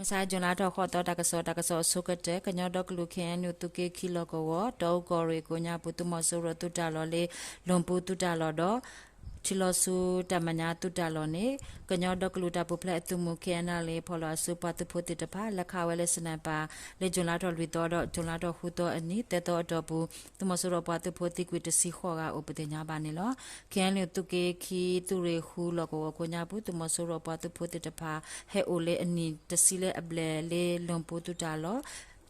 မုၢ်ဆါ June လါထီၣ်ဃိးသီ တၢ်ကစီၣ်, တၢ်ကစီၣ်အဆိကတၢၢ် ကညီဒီကလုာ် ခ့ၣ်အဲၣ်ယူၣ် သုးက့ခံလီၢ်ကဝီၤ တီအူကီၢ်ရ့ၣ်ကိးညါပူၤ သုးမီၤစိရိၤသုးတၢ်လီၢ်လၢ လူၢ်ပူၤသုးတၢ်လီၢ်ဒီး ထံလီၤဆူတၢ်မဲာ်ညါသုးတၢ်လီၢ်န့ၣ် ကညီဒီကလုာ်တၢ်ပူၤဖျဲးအသုးမုၢ် ခ့ၣ်အဲၣ်ယူၣ် ဖီၣ်လီၤအစုပှၤသုးဖိသ့ၣ်တဖၣ် လဲၤခးဝဲလၢ sniper လၢ June လါထီၣ်လွံၢ်သီဒီး June လါထီၣ်ဃုသီအနံၤ သၢသီအတီၢ်ပူၤ သုးမီၤစိရိၤပှၤသုးဖိသံကွံာ်တဆံဃိးဂၤအိၣ်ပသ့ၣ်ညါဘၣ်န့ၣ်လီၤ. ခ့ၣ်အဲၣ်ယူၣ် သုးက့ခံသုးရ့ၣ်ဃုလီၢ်ကဝီၤကိးညါပူၤ သုးမီၤစိရိၤပှၤသုးဖိသ့ၣ်တဖၣ် ဟဲအိၣ်လၢအနံၣ်တဆံလၢအဘျဲၣ်လၢ လူၢ်ပူၤသုးတၢ်လီၢ်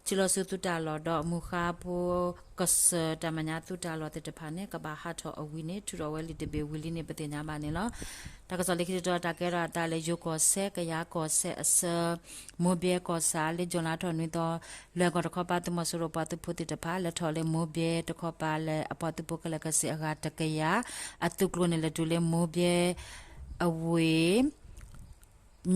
ထံလီၤဆူသုးတၢ်လီၢ်ဒီး မုၢ်ဃါဖိကစၢၢ်တၢ်မဲာ်ညါသုးတၢ်လီၢ်သ့ၣ်တဖၣ်န့ၣ် ကဘၣ်ဟးထီၣ်အဝံၤန့ၣ် ထုးထီၣ်ဝဲလံာ်တဘ့ၣ်ဝံၤလံန့ၣ် ပသ့ၣ်ညါဘၣ်န့ၣ်လီၤ. တၢ်ကစီၣ်လၢခံတတီၤ တၢ်ကဲထီၣ်အသးလၢယိၤကီၢ်စဲၣ် ကယၤကီၢ်စဲၣ်အဆၢ မိၢ်ဘဲကီၢ်ဆၣ် လၢ June လါထီၣ်နွံသီ လွဲၢ်ကီၢ်တခီပၤ သုးမီၤစိရိၤပှၤသုးဖိသ့ၣ်တဖၣ် လဲၤထီၣ်လၢမိၢ်ဘဲတခီပၤလၢအပှၤသုးဖိခဲလၢာ်ကစ့ၢ်အဂၤတကယၤ အသုးကျိၤန့ၣ် လဲၤတုၤလၢမိၢ်ဘဲအဝ့ၢ်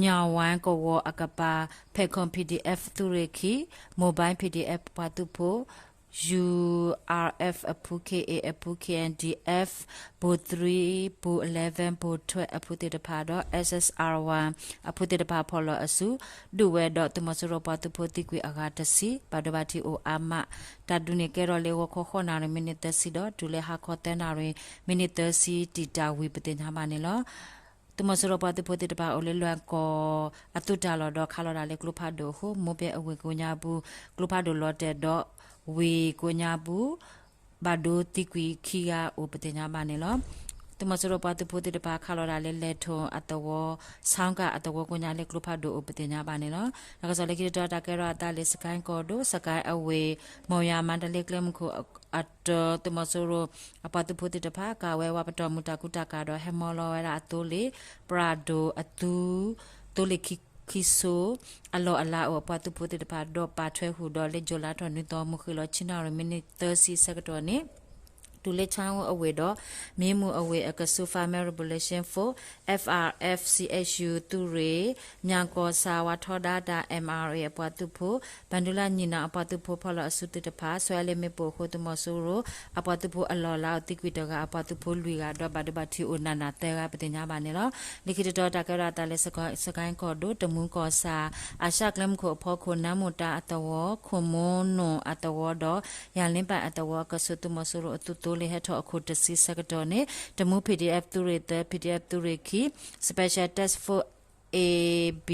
ညၣ်ဝါကဝီၤအကပၤ ဖဲးခီ P D F သုးရ့ၣ်ခံ Mobile P D F ပှၤသုးဖိ U R F အဖု K A အဖု K N D F ပူၤ three ပူၤ eleven ပူၤ twelve အဖုသ့ၣ်တဖၣ်ဒီး S S R one အဖုသ့ၣ်တဖၣ်ဖီၣ်လီၤအစု ဒုးဝဲဒီးသုးမီၤစိရိၤပှၤသုးဖိသံကွံာ်အဂၤတဆံ ဘၣ်ဒိဘၣ်ထံးအိၣ်အါမး တၢ်ဒုးန့ၣ်ကဲထီၣ်လၢဂီၤခီဃိးနၣ်ရံၣ် မံးနံးသၢဆံဒီး တုၤလၢဟါခီသၢနၣ်ရံၣ် မံးနံးသၢဆံတံာ်တာ်ဝံၤ ပသ့ၣ်ညါဘၣ်န့ၣ်လီၤ. သုးမီၤစိရိၤပှၤသုးဖိသ့ၣ်တဖၣ်အိၣ်လၢလွဲၢ်ကီၢ်အသုးတၢ်လီၢ်ဒီး ခးလီၤတၢ်လၢကျိဖးဒိၣ်အဃိ မိၢ်ဘဲအဝ့ၢ်ကိးညါပူၤ ကျိဖးဒိၣ်လီၤတဲာ်ဒီး ဝ့ၢ်ကိးညါပူၤ ဘၣ်ဒိသံကွံာ်ခံဂၤအိၣ်ပသ့ၣ်ညါဘၣ်န့ၣ်လီၤ. သုးမီၤစိရိၤပှၤသုးဖိသ့ၣ်တဖၣ်ခးလီၤတၢ်လၢလဲၤထိၣ်အသဝီ ဆၣ်ကၣ်အသဝီကိးညါလၢကျိဖးဒိၣ်အိၣ်ပသ့ၣ်ညါဘၣ်န့ၣ်လီၤ. တၢ်ကစီၣ်လၢခံတတီၤ တၢ်ကဲထီၣ်အသးလၢ စကဲၣ်ကီၢ်ဒိၣ် စကဲၣ်အဝ့ၢ် မိၢ်ယၤမါတလ့ကျဲမုၢ်ခိၣ်အတၢ သုးမီၤစိရိၤအပှၤသုးဖိသ့ၣ်တဖၣ် ကၤဝဲဝးပတီၢ်မုၢ်တၢ်ကူတၢ်ကၤဒီး ဟဲမီလီၤဝဲဒၣ်အသိလ့ၣ် ပြၣ်ဒိၣ်အသု သိလ့ၣ်ခံ ခံစိ အလီၢ်အလၤအိၣ်အပှၤသုးဖိသ့ၣ်တဖၣ် ဒီးပာ်ထွဲဃုာ်ဒီးလၢ June လါထီၣ်နွံသီ မုၢ်ဃ့ၢ်လီၤဆံနၣ်ရံၣ် မံးနံးသၢဆံဆၢကတီၢ်န့ၣ် တုၤလၢဆၣ်အူအဝ့ၢ်ဒီး မ့ၢ်မုၢ်အဝ့ၢ်အကဆူး Fire Mission Force, F R F C S U သုးရ့ၣ် မၠၣ်ကီၢ်ဆၣ် ဝးထီဒါတၢ် M R A အပှၤသုးဖိ ဘၣ်ဒူလၢ်ညီၣ်နၣ်အပှၤသုးဖိဖီၣ်လီၤအစုသ့ၣ်တဖၣ် ဆှၢလၢမ့ၣ်ပိၢ်အဃိ သုးမီၤစိရိၤအပှၤသုးဖိအလီၢ်အလၤအိၣ်သံကွံာ်တဂၤ အပှၤသုးဖိလွံၢ်ဂၤဒီး ဘၣ်ဒိဘၣ်ထံးအိၣ်နးနးသၢဂၤ ပသ့ၣ်ညါဘၣ်န့ၣ်လီၤ. လၢခံတတီၤ တၢ်ကဲထီၣ်အသးလၢ စကဲၣ်ကီၢ်ဒိၣ် တမူကီၢ်ဆၣ် အၡၣ်ကျဲမုၢ်ခိၣ်အဖီခိၣ် နါမိၢ်တၢ်အသဝီ ခိၣ်မိနိၣ်အသဝီဒီး ယၣ်လ့ပၣ်အသဝီအကဆူး သုးမီၤစိရိၤအသုးသိလ့ၣ်ဟဲထီၣ်အခိၣ်တဆံဆၢကတီၢ်န့ၣ် တမူ P D F သုးရ့ၣ်သၢ P D F သုးရ့ၣ်ခံ Special Task Force A B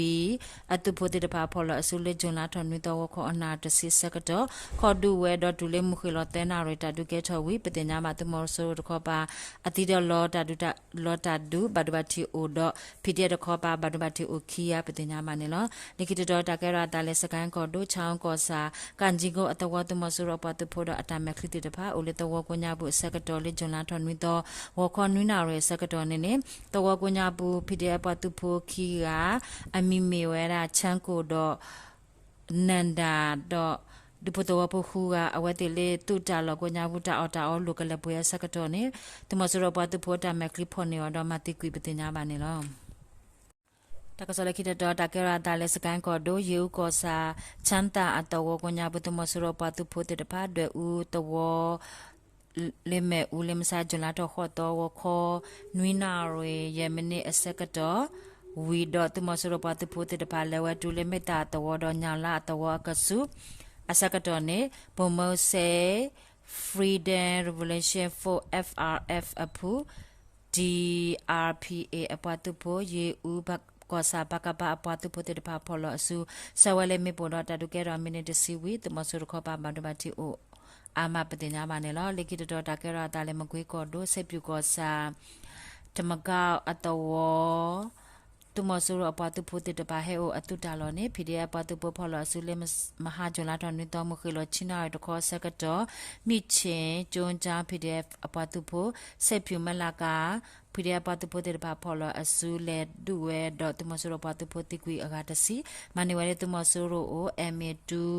အသုးဖိသ့ၣ်တဖၣ်ဖီၣ်လီၤအစုလၢ June လါထီၣ်နွံသီ ဂီၤခီအနၣ်ရံၣ်တဆံဆၢကတီၢ် ခီၣ်ဒုးဝဲဒီးတုၤလၢမုၢ်ဃ့ၢ်လီၤသၢနၣ်ရံၣ် တၢ်ဒုးကဲထီၣ်ဝံၤ ပသ့ၣ်ညါဘၣ် သုးမီၤစိရိၤတခီပၤ အသံဒီးလီၤတၢ်ဒုး လီၤတၢ်ဒုး ဘၣ်ဒိဘၣ်ထံးအိၣ်ဒီး P D F တခီပၤ ဘၣ်ဒိဘၣ်ထံးအိၣ်ခံဂၤ ပသ့ၣ်ညါဘၣ်န့ၣ်လီၤ. လၢခံတတီၤ တၢ်ကဲထီၣ်အသးလၢ စကဲၣ်ကီၢ်ဒိၣ် ဆၣ်အူကီၢ်ဆၣ် ကၣ်ကၠံကိအသဝီ သုးမီၤစိရိၤအပှၤသုးဖိဒီးအတၢ်မဲာ်ချံသ့ၣ်တဖၣ် အိၣ်လၢသဝီကိးညါပူၤအဆၢကတီၢ်လၢ June လါထီၣ်နွံသီ ဂီၤခီနွံနၣ်ရံၣ်အဆၢကတီၢ်န့ၣ်န့ၣ် သဝီကိးညါပူၤ P D F ပှၤသုးဖိခံဂၤ အမံၤမ့ၢ်ဝဲဒၣ် ဆၣ်ကိၣ်ဒီး နၣ်ဒၣ်ဒီး ဒူဖိသဝီဖိဃုဂၤ အဝဲသ့ၣ်လၢသုးတၢ်လီၢ်ကိးညါပူၤ တၢ်အီၣ်တၢ်အီလိာ်ကလဲၤပှဲၤအဆၢကတီၢ်န့ၣ် သုးမီၤစိရိၤပှၤသုးဖိတၢ်မဲာ်ချံဖီၣ်န့ၢ်အီၤဒီးမၤသံကွံာ်ပသ့ၣ်ညါဘၣ်န့ၣ်လီၤ. တၢ်ကစီၣ်လၢခံတတီၤ တၢ်ကဲထီၣ်အသးလၢ စကဲၣ်ကီၢ်ဒိၣ် ယ့ၣ်အူကီၢ်ဆၣ် ဆၣ်သၣ်အသဝီကိးညါပူၤ သုးမီၤစိရိၤပှၤသုးဖိသ့ၣ်တဖၣ် ဒွဲၣ်အူသဝီ လၢမ့ၣ်အူလၢမုၢ်ဆါ June လါထီၣ်ဃိးသီ ဂီၤခီ နွံနၣ်ရံၣ် ယဲၢ်မံးနံးအဆၢကတီၢ် ဝံၤဒီးသုးမီၤစိရိၤပှၤသုးဖိသ့ၣ်တဖၣ် လဲၤဝဲတုၤလၢမ့ၢ်တၢ်အသဝီဒီး ညၣ်လါအသဝီအကဆူး အဆၢကတီၢ်န့ၣ် ပိာ်မၢစဲ Freedom Revolution Force F R F အဖု D R P A အပှၤသုးဖိ ယ့ၣ်အူကီၢ်ဆၣ် ပကဖ အပှၤသုးဖိသ့ၣ်တဖၣ် ဖီၣ်လီၤအစု ဆှၢဝဲလၢမ့ၣ်ပိၢ်ဒီး တၢ်ဒုးကဲထီၣ်မံးနံးတဆံဝံၤ သုးမီၤစိရိၤတခီပၤ ဘၣ်ဒိဘၣ်ထံးအိၣ်အါမး ပသ့ၣ်ညါဘၣ်န့ၣ်လီၤ. လၢခံတတီၤ တၢ်ကဲထီၣ်အသးလၢ မကွ့ကီၢ်ဒိၣ် စဲးဖၠူၣ်ကီၢ်ဆၣ် တမကါအသဝီ သုးမီၤစိရိၤအပှၤသုးဖိသ့ၣ်တဖၣ် ဟဲအိၣ်အသုးတၢ်လီၢ်န့ၣ် P D F ပှၤသုးဖိဖီၣ်လီၤအစုလၢ မဟါ June လါထီၣ်နွံသီ မုၢ်ဃ့ၢ်လီၤဆံနၣ်ရံၣ်တခီအဆၢကတီၢ် မံၣ်ဆ့ၣ် ကၠိကၠါ P D F အပှၤသုးဖိ စဲးဖၠူၣ်မဲလးကၤ P D F ပှၤသုးဖိသ့ၣ်တဖၣ် ဖီၣ်လီၤအစုလဲၤဒုးဝဲဒီး သုးမီၤစိရိၤပှၤသုးဖိသံကွံာ်အဂၤတဆံ မၤန့ၢ်ဝဲလၢသုးမီၤစိရိၤအိၣ် M A two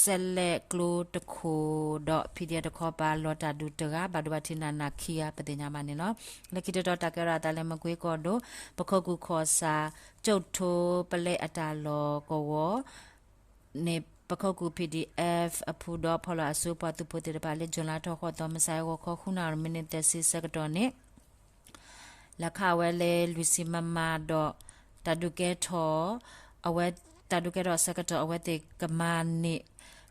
စဲးလဲးကျိတခိၣ်ဒီး P D F တခီပၤ လီၤတၢ်ဒုးတဂၤ ဘၣ်ဒိဘၣ်ထံးနးနးခံဂၤ ပသ့ၣ်ညါဘၣ်န့ၣ်လီၤ. လၢခံတတီၤ တၢ်ကဲထီၣ်အသးလၢ မကွ့ကီၢ်ဒိၣ် ပခိၣ်ကူၣ်ခီၣ်စၣ် ကၠိၣ်ထိပလဲအတၢ်လီၢ်ကဝီၤ န့ၣ် ပခိၣ်ကူၣ် P D F အဖုဒီး ဖီၣ်လီၤအစုပှၤသုးဖိသ့ၣ်တဖၣ်လၢ June လါထီၣ်ဃိးသီ မုၢ်ဆါအဂီၤခီ ဃုနၣ်ရံၣ် မံးနံးသၢဆံဆၢကတီၢ်န့ၣ် လဲၤခးဝဲလၢလွံၢ်ဆံ MM ဒီး တၢ်ဒုးကဲထီၣ် အဝဲတၢ်ဒုးကဲထီၣ်အဆၢကတီၢ် အဝဲသ့ၣ်ကမၤန့ၢ်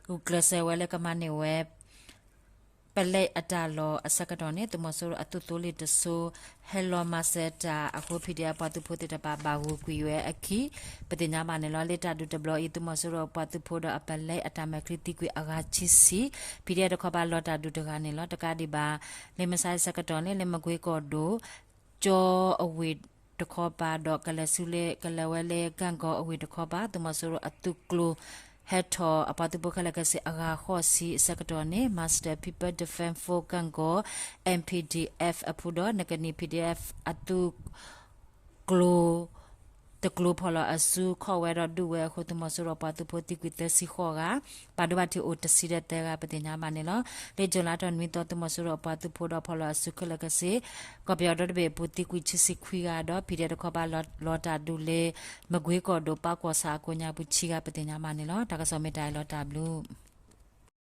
ဂုာ်ကျဲးစၢးဝဲလၢကမၤန့ၢ်ဝဲ ပလဲအတၢ်လီၢ်အဆၢကတီၢ်န့ၣ် သုးမီၤစိရိၤအသုးသိလ့ၣ်တစိၤ ဟဲလီၤမၤစၢၤတၢ်အဃိ PDF ပှၤသုးဖိသ့ၣ်တဖၣ်ဘၣ်ဂုာ်ကွံာ်ဝဲအခံ ပသ့ၣ်ညါဘၣ်န့ၣ်လီၤ. လၢတၢ်ဒုးတဘျီအံၤ သုးမီၤစိရိၤပှၤသုးဖိဒီးအပလဲအတၢ်မဲာ်ချံသံကွံာ်အဂၤဆံဆံ PDF တခီပၤလီၤတၢ်ဒုးတဂၤန့ၣ်လီၤ. တကးဒံးဘၣ် လၢမဆါအံၤဆၢကတီၢ်န့ၣ် လၢမကွ့ကီၢ်ဒိၣ် ကၠီအဝ့ၢ်တခီပၤဒီး ကလဲၤဆူလၢ ကလဲၤဝဲလၢ ကၣ်ကီအဝ့ၢ်တခီပၤ သုးမီၤစိရိၤအသုးကျိၤ ဟဲထီၣ်အပှၤသုးဖိခဲလၢာ်ခဲဆ့အဂၤဃိးဆံအဆၢကတီၢ်န့ၣ် Master People Defense Force ကၣ်ကီ M P D F အဖုဒီး နကနံၣ် PDF အသုး ကျိၤ တကျိၤဖီၣ်လီၤအစုခီၣ်ဝဲဒီးဒုးဝဲအဃိ သုးမီၤစိရိၤပှၤသုးဖိသံကွံာ်သၢဆံဃိးဂၤ ဘၣ်ဒိဘၣ်ထံးအိၣ်တဆံဒီးသၢဂၤ ပသ့ၣ်ညါဘၣ်န့ၣ်လီၤ. လၢ July လါထီၣ်နွံသီ သုးမီၤစိရိၤအပှၤသုးဖိဒီးဖီၣ်လီၤအစုခဲလၢာ်ခဲဆ့ ကီၢ်ပယီၤဒီတဘ့ၣ်အပူၤသံကွံာ်ခံဆံခွံဂၤဒီး PDF တခီပၤလီၤတၢ်ဒုးလၢ မကွ့ကီၢ်ဒိၣ်ပၢ်ကီၢ်ဆၣ်အကိးညါပူၤဆံဂၤ ပသ့ၣ်ညါဘၣ်န့ၣ်လီၤ. တၢ်ကစီၣ်မ့ၢ်တၢ်အံၤလီၤ တၢ်ဘျုး